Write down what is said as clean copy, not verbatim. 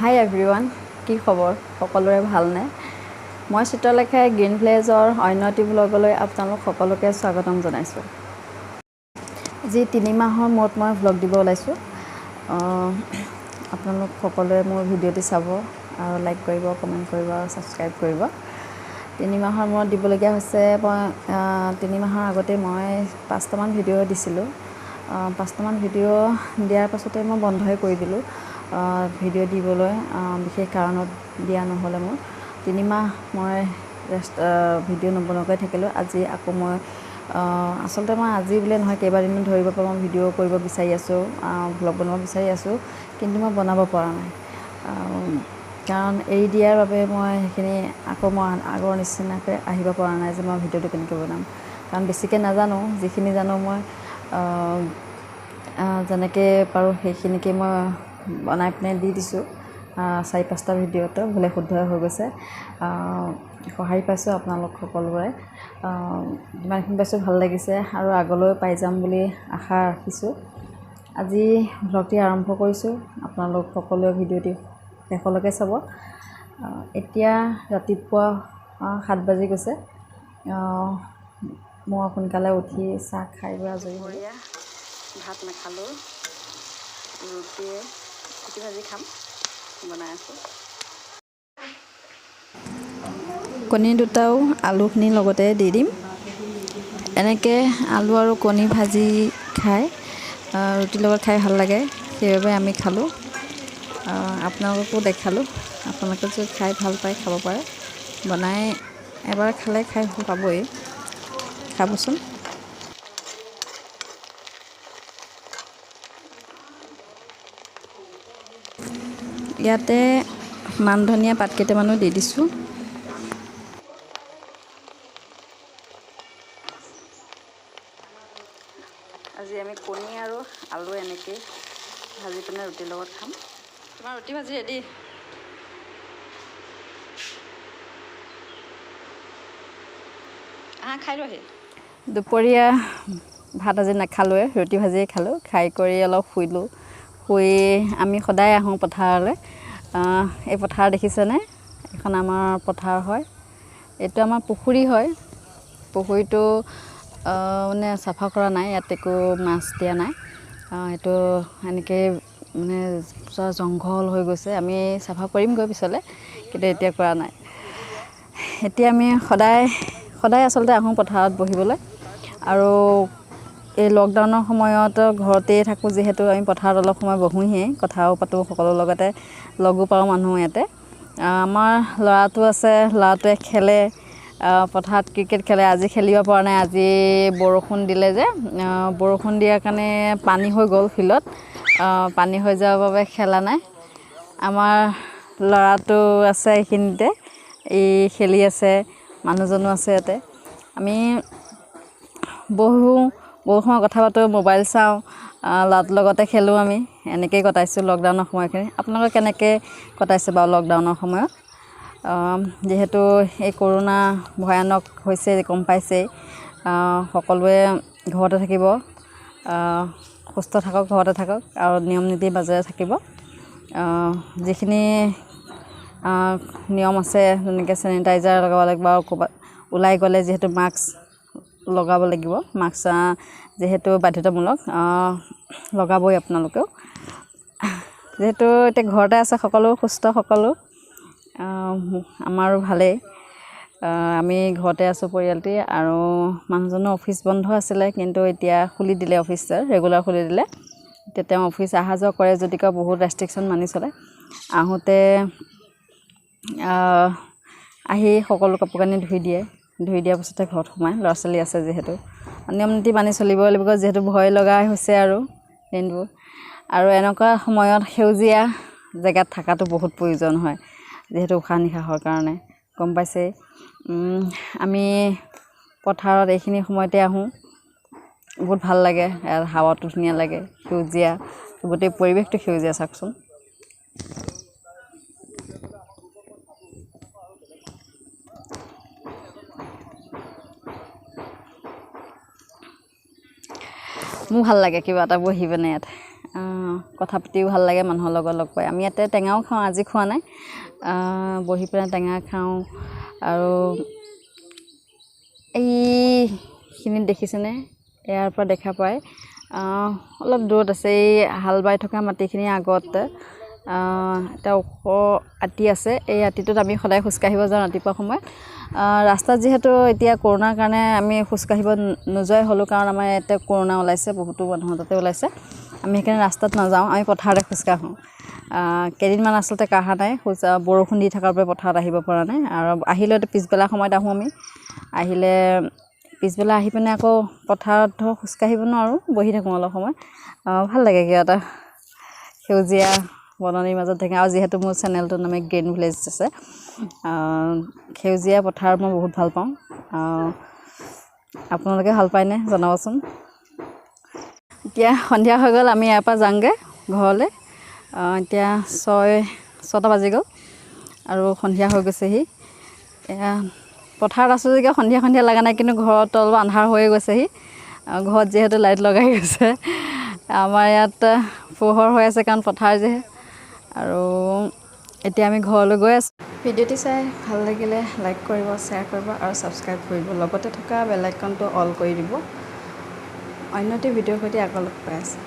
হাই everyone, কি খবৰ? সকলোৰে ভালনে? মই চিত্ৰলেখাই গ্ৰীণ ভিলেজৰ অন্য এটি ভ্লগলৈ আপোনালোক সকলোকে স্বাগতম জনাইছোঁ। আজি 3 মাহৰ মূৰত মই ভ্লগ দিব ওলাইছোঁ। আপোনালোক সকলোৱে মোৰ ভিডিঅ'টি চাব আৰু লাইক কৰিব, কমেণ্ট কৰিব আৰু ছাবস্ক্ৰাইব কৰিব। 3 মাহৰ মূৰত দিবলগীয়া হৈছে। মই 3 মাহৰ আগতে মই 5টামান ভিডিঅ' দিছিলোঁ। 5টামান ভিডিঅ' দিয়াৰ পাছতে মই বন্ধই কৰি দিলোঁ ভিডিঅ' দিবলৈ, বিশেষ কাৰণত দিয়া নহ'লে। মোৰ 3 মাহ মই ৰেষ্ট ভিডিঅ' নবনোৱাকৈ থাকিলোঁ। আজি আকৌ মই আচলতে মই আজি বুলিয়ে নহয়, কেইবাদিনো ধৰিব পৰা মই ভিডিঅ' কৰিব বিচাৰি আছোঁ, ভ্লগ বনাব বিচাৰি আছোঁ, কিন্তু মই বনাব পৰা নাই। কাৰণ এৰি দিয়াৰ বাবে মই সেইখিনি আকৌ মই আগৰ নিচিনাকৈ আহিব পৰা নাই যে মই ভিডিঅ'টো কেনেকৈ বনাম। কাৰণ বেছিকৈ নাজানো, যিখিনি জানো মই যেনেকৈ পাৰোঁ সেইখিনিকে মই বনাই পিনে দি দিছোঁ। 4-5টা ভিডিঅ'টো ভুলে শুদ্ধই হৈ গৈছে। সঁহাৰি পাইছোঁ আপোনালোক সকলোৰে, যিমানখিনি পাইছোঁ ভাল লাগিছে আৰু আগলৈ পাই যাম বুলি আশা ৰাখিছোঁ। আজি ভ্লগটি আৰম্ভ কৰিছোঁ, আপোনালোক সকলোৱে ভিডিঅ'টি শেষলৈকে চাব। এতিয়া ৰাতিপুৱা 7 বাজি গৈছে। মই সোনকালে উঠি চাহ খাই বৈ আজৰি হ'লোঁ। ভাত নাখালোঁ, ৰুটিয়ে ৰুটি ভাজি খাম, বনাই আছোঁ। কণী দুটাও আলুখিনিৰ লগতে দি দিম। এনেকৈ আলু আৰু কণী ভাজি খাই ৰুটিৰ লগত খাই ভাল লাগে, সেইবাবে আমি খালোঁ। আপোনালোককো দেখালোঁ, আপোনালোকে যদি খাই ভাল পায় খাব পাৰে। বনাই এবাৰ খালে খাই ভাল পাবই, খাবচোন। ইয়াতে মান ধনিয়া পাত কেইটামানো দি দিছোঁ। আজি আমি কণী আৰু আলু এনেকৈ ভাজি পিনে ৰুটিৰ লগত খাম। তোমাৰ ৰুটি ভাজি ৰেডি? আহা খাই লোৱাহি। দুপৰীয়া ভাত আজি নাখালোৱে, ৰুটি ভাজিয়ে খালোঁ। খাই কৰি অলপ শুইলোঁ। শুই আমি সদায় আহোঁ পথাৰলৈ। এই পথাৰ দেখিছেনে? এইখন আমাৰ পথাৰ হয়। এইটো আমাৰ পুখুৰী হয়। পুখুৰীটো মানে চাফা কৰা নাই, ইয়াত একো মাছ দিয়া নাই। এইটো এনেকৈ মানে জংঘল হৈ গৈছে। আমি চাফা কৰিমগৈ পিছলৈ, কিন্তু এতিয়া কৰা নাই। এতিয়া আমি সদায় সদায় আচলতে আহোঁ পথাৰত বহিবলৈ। আৰু এই লকডাউনৰ সময়ত ঘৰতেই থাকোঁ যিহেতু, আমি পথাৰত অলপ সময় বহোঁহিয়ে, কথাও পাতোঁ সকলোৰ লগতে, লগো পাওঁ মানুহ ইয়াতে। আমাৰ ল'ৰাটো আছে, ল'ৰাটোৱে খেলে পথাৰত, ক্ৰিকেট খেলে। আজি খেলিব পৰা নাই, আজি বৰষুণ দিলে যে, বৰষুণ দিয়াৰ কাৰণে পানী হৈ গ'ল ফিল্ডত। পানী হৈ যোৱাৰ বাবে খেলা নাই। আমাৰ ল'ৰাটো আছে এইখিনিতে, ই খেলি আছে, মানুহজনো আছে ইয়াতে। আমি বহোঁ, বহু সময় কথা পাতোঁ, মোবাইল চাওঁ, ল'ৰাটোৰ লগতে খেলোঁ। আমি এনেকৈয়ে কটাইছোঁ লকডাউনৰ সময়খিনি। আপোনালোকে কেনেকৈ কটাইছে বাৰু লকডাউনৰ সময়ত? যিহেতু এই কৰোণা ভয়ানক হৈছে, গম পাইছেই। সকলোৱে ঘৰতে থাকিব, সুস্থ থাকক, ঘৰতে থাকক আৰু নিয়ম নীতিৰ মাজেৰে থাকিব। যিখিনি নিয়ম আছে, যেনেকৈ চেনিটাইজাৰ লগাব লাগিব আৰু ক'ৰবাত ওলাই গ'লে যিহেতু মাস্ক লগাব লাগিব। মাস্ক যিহেতু বাধ্যতামূলক, লগাবই আপোনালোকেও। যিহেতু এতিয়া ঘৰতে আছে সকলো, সুস্থ সকলো, আমাৰো ভালেই। আমি ঘৰতে আছোঁ পৰিয়ালটি। আৰু মানুহজনৰ অফিচ বন্ধ আছিলে, কিন্তু এতিয়া খুলি দিলে, অফিচ ৰেগুলাৰ খুলি দিলে। এতিয়া তেওঁ অফিচ অহা যোৱা কৰে যদি কয় বহুত ৰেষ্ট্ৰিকশ্যন মানি চলে। আহোঁতে আহি সকলো কাপোৰ কানি ধুই দিয়ে, ধুই দিয়াৰ পাছতে ঘৰত সোমায়। ল'ৰা ছোৱালী আছে যিহেতু, নিয়ম নীতি মানি চলিবই লাগিব, যিহেতু ভয় লগা হৈছে আৰু দিনবোৰ। আৰু এনেকুৱা সময়ত সেউজীয়া জেগাত থকাটো বহুত প্ৰয়োজন হয়, যিহেতু উশাহ নিশাহৰ কাৰণে, গম পাইছেই। আমি পথাৰত এইখিনি সময়তে আহোঁ, বহুত ভাল লাগে, ইয়াত হাৱাটো ধুনীয়া লাগে, সেউজীয়া গোটেই পৰিৱেশটো সেউজীয়া। চাওকচোন। মোৰ ভাল লাগে কিবা এটা বহি পিনে ইয়াত। কথা পাতিও ভাল লাগে মানুহৰ লগত লগ পাই। আমি ইয়াতে টেঙাও খাওঁ, আজি খোৱা নাই, বহি পেলাই টেঙা খাওঁ। আৰু এইখিনিত দেখিছেনে, ইয়াৰ পৰা দেখা পায় অলপ দূৰত আছে এই হাল বাই থকা মাটিখিনিৰ আগত এটা ওখ আটি আছে। এই আটিটোত আমি সদায় খোজকাঢ়িব যাওঁ ৰাতিপুৱা সময়ত। ৰাস্তাত যিহেতু এতিয়া কৰোণাৰ কাৰণে আমি খোজকাঢ়িব নোযোৱাই হ'লোঁ, কাৰণ আমাৰ ইয়াতে কৰোণা ওলাইছে, বহুতো মানুহৰ তাতে ওলাইছে। আমি সেইকাৰণে ৰাস্তাত নাযাওঁ, আমি পথাৰতে খোজকাঢ়োঁ। কেইদিনমান আচলতে কাঢ়া নাই, বৰষুণ দি থকাৰ বাবে পথাৰত আহিব পৰা নাই। আৰু আহিলেতো পিছবেলা সময়ত আহোঁ আমি। আহিলে পিছবেলা আহি পিনে আকৌ পথাৰত ধৰক খোজকাঢ়িব নোৱাৰোঁ, বহি থাকোঁ অলপ সময়। ভাল লাগে কিবা এটা সেউজীয়া বননিৰ মাজত থাকে। আৰু যিহেতু মোৰ চেনেলটোৰ নামে গ্ৰীণ ভিলেজ আছে, সেউজীয়া পথাৰ মই বহুত ভাল পাওঁ। আপোনালোকে ভাল পায়নে জনাবচোন। এতিয়া সন্ধিয়া হৈ গ'ল, আমি ইয়াৰ পৰা যাওঁগৈ ঘৰলৈ। এতিয়া 6টা বাজি গ'ল আৰু সন্ধিয়া হৈ গৈছেহি। এয়া পথাৰত আছোঁ যেতিয়া সন্ধিয়া সন্ধিয়া লগা নাই, কিন্তু ঘৰত অলপ আন্ধাৰ হৈয়ে গৈছেহি। ঘৰত যিহেতু লাইট লগাই গৈছে, আমাৰ ইয়াত পোহৰ হৈ আছে কাৰণ পথাৰ যে। আৰু এতিয়া আমি ঘৰলৈ গৈ আছোঁ। ভিডিঅ'টি চাই ভাল লাগিলে লাইক কৰিব, শ্বেয়াৰ কৰিব আৰু ছাবস্ক্ৰাইব কৰিব, লগতে থকা বেল আইকনটো অল কৰি দিব। অন্য এটি ভিডিঅ'ৰ সৈতে আকৌ লগ পাই আছোঁ।